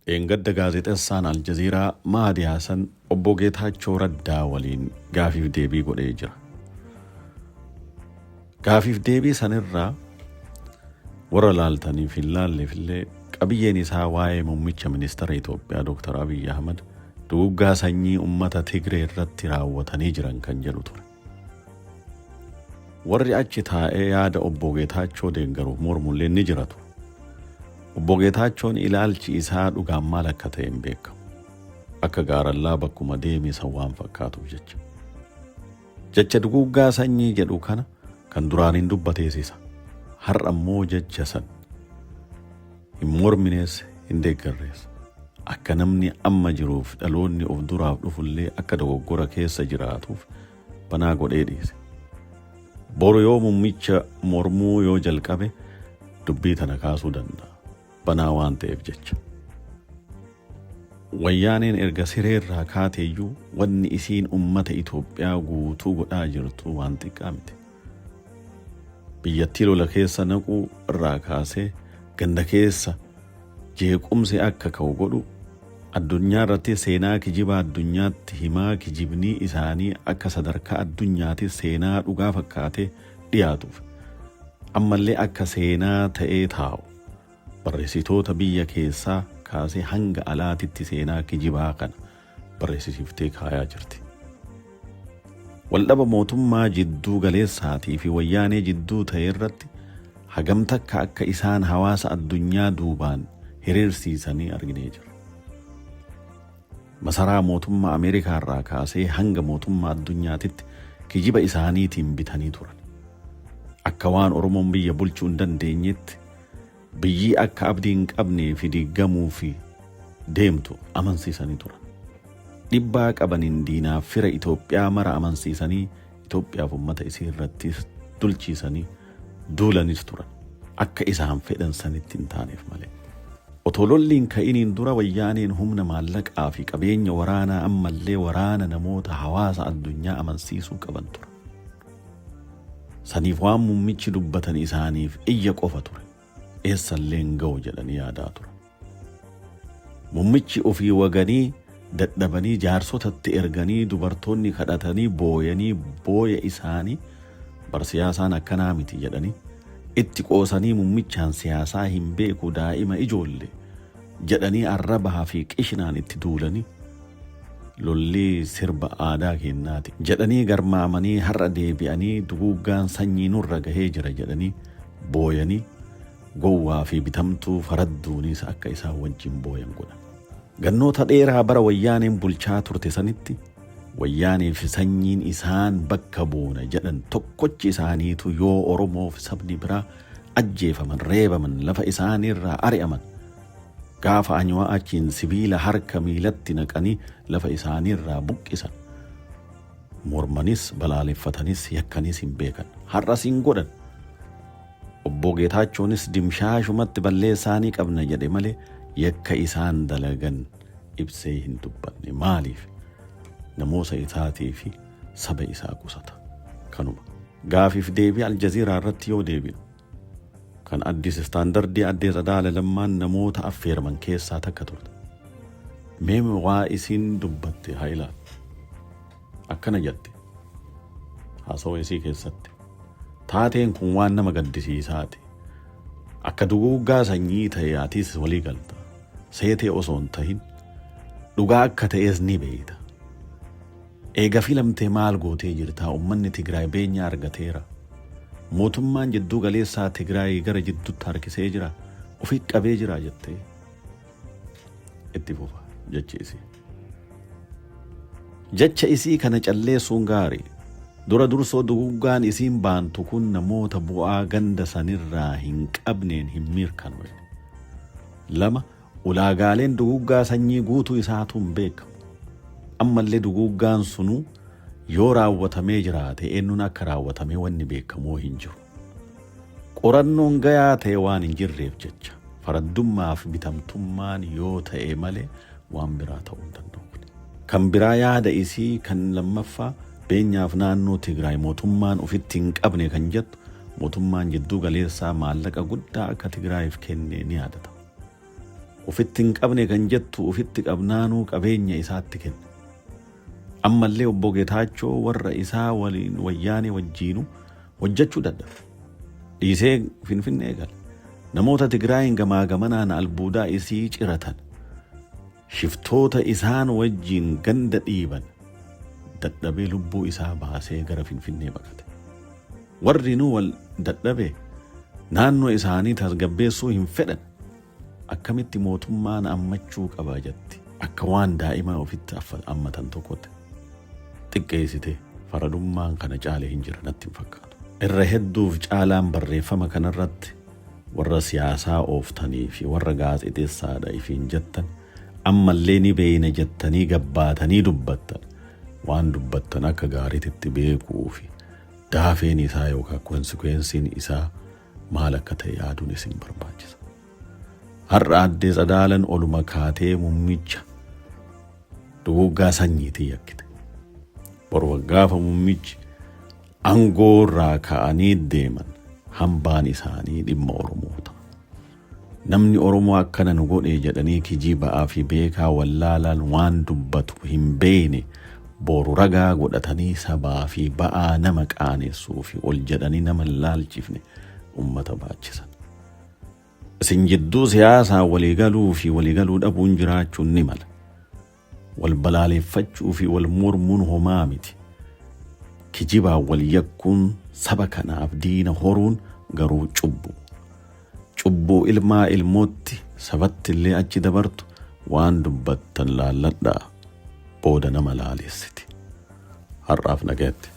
Dheengadda gaazexessaan Aljaziiraa Mahadi Hasan obbo Geetaachoo Raddaa waliin gaafiif deebii godhee jira. Gaafiif deebii sanirraa warra laaltaniif hin laalleefillee qabiyyeen isaa waa'ee muummicha ministeera Itoophiyaa Dr. Abiy Ahmad duguggaa sanyii ummata Tigree irratti raawwatanii jiran kan jedhu ture. Warri achi taa'ee yaada obbo Geetaachoo deeggaruuf mormullee ni jiratu. Obbo Geetaachoon ilaalchi isaa dhugaan maal akka ta'e hin beekamu. Akka gaarallaa bakkuma deeme san waan fakkaatuuf jecha. Jecha duguuggaa sanyii jedhu kana kan duraan hin dubbatees isa. Har'a immoo jecha san hin mormines hin deeggarrees. Akka namni amma jiruuf dhaloonni of duraaf dhufullee akka dogoggora keessa jiraatuuf banaa godhee dhiise. Boru yoo mummicha mormuu yoo jalqabe dubbii tana kaasuu danda'a. Banaa waan ta'eef jecha. Wayyaaneen erga sireerraa kaateeyyuu wanni isiin ummata Itoophiyaa guutuu godhaa jirtu waan xiqqaa miti. Biyyattii lola keessa naquu irraa kaasee ganda keessa jeequmsi akka ka'u godhu addunyaa irratti seenaa kijibaa addunyaatti himaa kijibnii isaanii akka sadarkaa addunyaatti seenaa dhugaa fakkaatee dhiyaatuuf ammallee akka seenaa ta'ee taa'u barreessitoota biyya keessaa kaasee hanga alaatitti seenaa kijibaa kana barreessisiiftee kaayaa jirti. Waldhaba mootummaa jidduu galeessaatii fi wayyaanee jidduu ta'e irratti hagam takka akka isaan hawaasa addunyaa duubaan hiriirsiisanii arginee jira. Masaraa mootummaa Ameerikaa irraa kaasee hanga mootummaa addunyaatitti kijiba isaaniitiin bitanii turan. Akka waan Oromoon biyya bulchuu hin dandeenyetti biyyi akka abdii hin qabnee fi diigamuu fi deemtu amansiisanii turan. Dhibbaa qabaniin diinaaf fira Itoophiyaa mara amansiisanii Itoophiyaaf uummata isii irrattis dulchiisanii duulanis turan. Akka isaan fedhan sanitti hin taaneef malee. Otoo lolli hin ka'iniin dura wayyaaneen humna maallaqaa fi qabeenya waraanaa ammallee waraana namoota hawaasa addunyaa amansiisuu qaban ture. Saniif waan muummichi dubbatan isaaniif iyya qofa ture. Eessallee hin ga'u jedhanii yaadaa turan. Muummichi ofii waganii dadhabanii jaarsotatti erganii dubartoonni kadhatanii booyanii booya isaanii bar siyaasaan akkanaa miti jedhanii itti qoosanii muummichaan siyaasaa hin beeku daa'ima ijoolle jedhanii arrabaa fi qishnaan itti duulanii lolli sirba aadaa keennaati jedhanii garmaamanii har'a deebi'anii duguuggaan sanyii nurra gahee jira jedhanii booyanii gowwaa fi bitamtuu faradduunis akka isaan wajjin booyan godhan. Gannoota dheeraa bara wayyaaneen bulchaa turte sanitti wayyaanee fi sanyiin isaan bakka buuna jedhan tokkochi isaaniitu yoo Oromoof sabni biraa ajjeefaman reebaman lafa isaaniirraa ari'aman gaafa anyuwaa achiin sibiila harka miilatti naqanii lafa isaaniirraa buqqisan mormanis balaaleffatanis yakkanis hin beekan har'as hin godhan. Obbo Geetaachoonis dimshaashumatti balleessaanii qabna jedhe malee yakka isaan dalagan ibsee hin dubbanne. Maaliif? Namoota isaatii fi saba isaa qusata. Kanuma. Gaafiif deebii Aljaziiraa irratti yoo deebinu kan Addis Istaandardii addee Tsadaala Lammaan namoota affeeraman keessaa takka turte. Mee waa isiin dubbatte haa ilaalu. Akkana jette haasawa isii keessatti. Taateen kun waan nama gaddisiisaati. Akka duguuggaa sanyii ta'e atis walii galta. Seetee osoo hin tahin dhugaa akka ta'es ni beekta. Eega filamtee maal gootee jirtaa? Uummanni Tigraay beenyaa argateera. Mootummaan jidduu galeessaa Tigraay gara jidduutti harkisee jira. Ofi qabee jira jettee itti fufa jechi isii. Jecha isii kana calleessuun gaarii. Dura dursoo duguggaan isiin baantu kun namoota bu'aa ganda sanirraa hin qabneen hin mirkanoofne. Lama ulaagaaleen duguggaa sanyii guutuu isaatu hin beekamu. Ammallee duguggaan sunuu yoo raawwatamee jiraate eenyuun akka raawwatamee wanni beekamoo hin jiru. Qorannoon gayaa ta'e waan hin jirreef jecha faraddummaa fi bitamtummaan yoo ta'e malee waan biraa ta'uu hin danda'u. Kan biraa yaada isii kan lammaffaa beenyaaf naannoo Tigraay mootummaan ofitti hin qabne kan jettu mootummaan jidduu galeessaa maallaqa guddaa akka Tigraayiif kenne ni yaadatama. Ofitti hin qabne kan jettu ofitti qabnaanuu qabeenya isaatti kenne. Ammallee obbo Getaachoo warra isaa waliin wayyaanee wajjiinuu hojjechuu dadhabe. Dhiisee Finfinnee gale. Namoota Tigraayin gamaa gamanaan albuudaa isii ciratan. Shiftoota isaan wajjiin ganda dhiiban dadhabee lubbuu isaa baasee gara Finfinnee baqate. Warri nu wal dadhabe naannoo isaanii tasgabbeessuu hin fedhan. Akkamitti mootummaan ammachuu qaba jetti. Akka waan daa'ima ofitti ammatan tokkotti xiqqeessite faradummaan kana caale hin jira natti hin fakkaatu. Irra hedduuf caalaan barreeffama kanarratti warra siyaasaa ooftanii fi warra gaazexeessaadha ifiin jettan ammallee ni beeyna jettanii gabbaatanii dubbattan waan dubbattan akka gaariitti beekuu fi daafeen isaa yookaan consequenceiin isaa maal akka ta'e yaaduun isin barbaachisa. Har'a addee Tsadaalan oluma kaatee mummicha duguggaa sanyiitii yakkite. Boru gaafa mummichi aangoo irraa ka'anii deeman hambaan isaanii dhimma Oromoo ta'a. Namni Oromoo akkana nu godhe jedhanii kijiba'aa fi beekaa wallaalaan waan dubbatu hin beekne boru ragaa godhatanii sabaa fi ba'aa nama qaaneessuu fi ol jedhanii nama hin laalchifne ummata baachisan. Isin jidduu siyaasaa waliigaluu fi waliigaluu dhabuun jiraachuun ni mala. Wal balaaleeffachuu fi wal mormuun homaa miti. Kijibaan wal yakkuun saba kanaaf diina horuun garuu cubbu. Cubbuu ilmaa ilmootti sabatti illee achi dabartu waan dubbattan laalladhaa booda nama laalessiti. Har'aaf nagaatti.